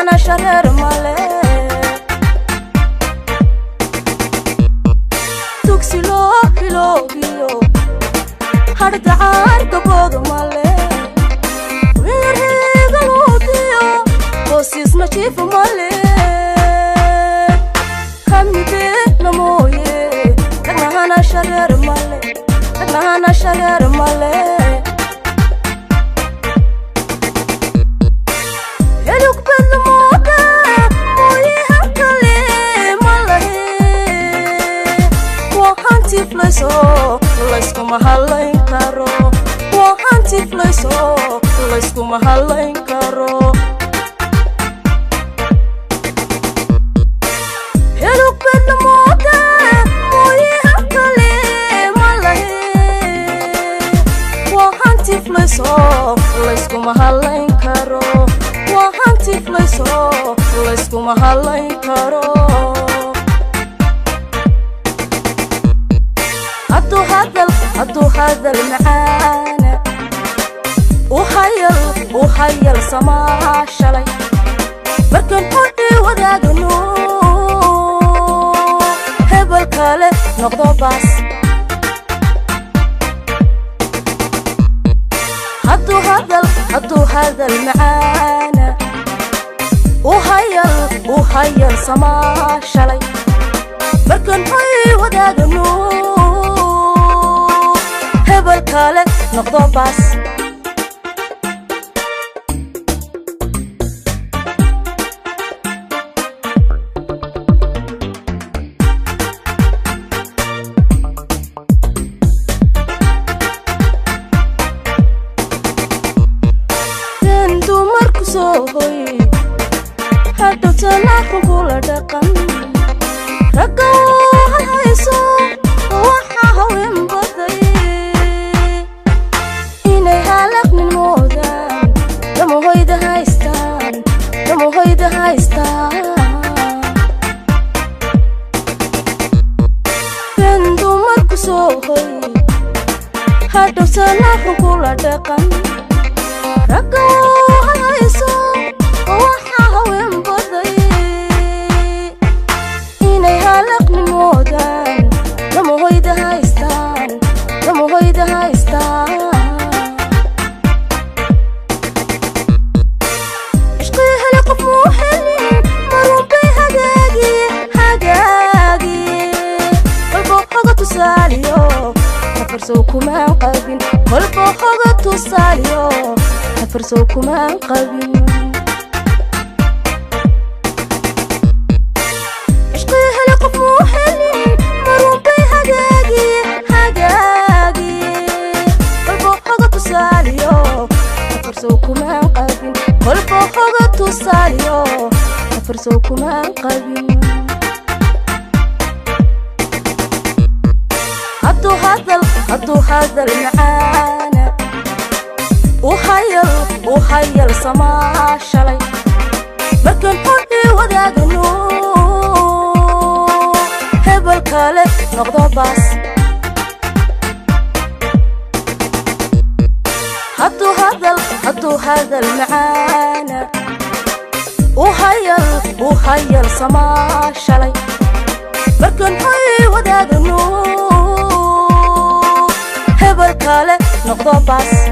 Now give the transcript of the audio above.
Ragnahana shareer male Tugsi loo hiloobiyo Hardacaar gaboodo male Weerheegaluudiyo Hoosiisna jiifa male Hamibeena mooye Ragnahana shareer male Ragnahana shareer male Layskuma halayn karo waa hanti flayso layskuma halayn karo Helug bedla mooda mooye hakale malahe waa hanti flayso layskuma halayn karo waa hanti flayso layskuma halayn karo Hadduu hadal macaana u hayal samaa shalay markaan hodhi wadaagno hebel kale noqdo baas Hadduu hadal macaana u hayal samaa shalay markaan hodhi wadaagno hebel kale noqdo baas Den dumarku soo hoy hadhowtana runkula dhaqan ragga halhayso waxa haween baday inay halaqnin moodaan lama hoyda haystaan lama hoyda haystaan Ben dumarku soo hoy hadhowtana runkula dhaqan ragga halhayso waxa haween baday inay halaqnin moodaan lama hoyda haystaan lama hoyda haystaan Ishqii hele qof muu helin marun bay hagaagi hagaagi kolba hoga tusaaliyo hafarsow kumaan qabin kolba hoga tusaaliyo hafarsow kumaan qabin Ishqii hele qof muu helin marun bay hagaagi hagaagi kolba hoga tusaaliyo hafarsow kumaan qabin kolba hoga tusaaliyo hafarsow kumaan qabin Hadduu hadal macaana u hayal samaa shalay markaan hodhi wadaagno hebel kale noqdo baas Hadduu hadal macaana u hayal samaa shalay markaan hodhi wadaagno hebel kale noqdo baas.